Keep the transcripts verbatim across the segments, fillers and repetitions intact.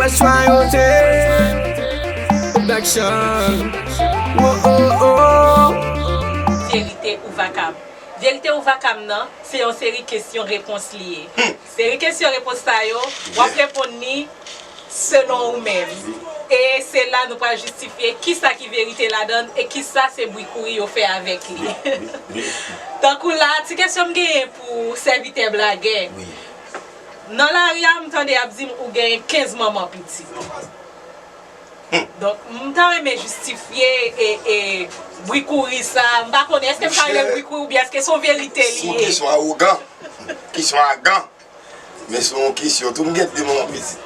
Soyonte Production. Wo, wo, wo. Verite ou vakab. Verite ou vakab nan, se yon seri kesyon repons li ye. Seri kesyon repons sa yo, w ap reponn li selon ou menm. E se la nou pral jistifye kisa ki verite ladan l e kisa se bri kouri yo fè avèk li. Tankou la, ti kesyon m genyen pou sèvitè Blagè. Nan lari a, m tande y ap di m ou gen kenz manman pitit. Donk, m ta renmen jistifye e, e, bri kouri sa. M pa konnen, èske m ka rele l bri kouri oubyen èske se yon verite li ye? Sou kesyon awogan, kesyon agan, men se yon kesyon tou. M gen de manman pitit.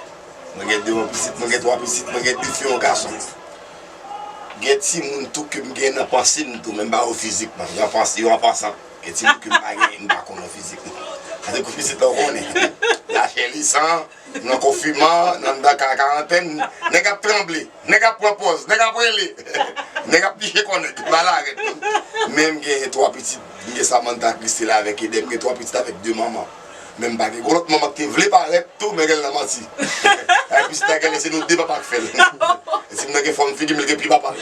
Mwen gen de manman pitit, mwen gen twa pitit, mwen gen de fi, yon gason. Gen timoun tou ke m gen nan panse m tou, men m ba yo fizikman. Yo an panse, yo an pasan. Gen timoun ke m pa genyen, m pa konn yo fizikman. Paske kou pitit la, w konnen. Lachè li san, nan konfinman, nan, nan ka-, karantèn, nèg ap tranble, nèg ap pran pòz, nèg ap rele, nèg ap piche kò nèg, ba larèt. Men m gen twa pitit, m gen Samantha, Christelle avèk Eden, m gen twa pitit avèk de manman. Men m pa gen, gon lòt manman ki te vle parèt tou, men gen l nan manti. Ay, pitit la gen lè se nou de papa k fè l. E si m nan gen fòm figi m, li gen pye papa l.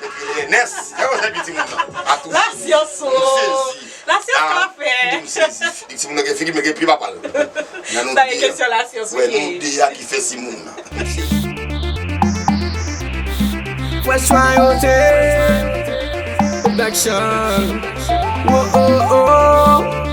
Epi Renès, gade yon sèl pye timoun nan. Atoufi. Lasyans ou. M sezi. Lasyans ka fè. M sezi. Timoun nan gen figi, men gen pye papa l. Nan nou de a. Sa e kesyon lasyans, wi. Wè, nou de a ki fè timoun nan. Fresh Royalty Production. Wo, wo, wo.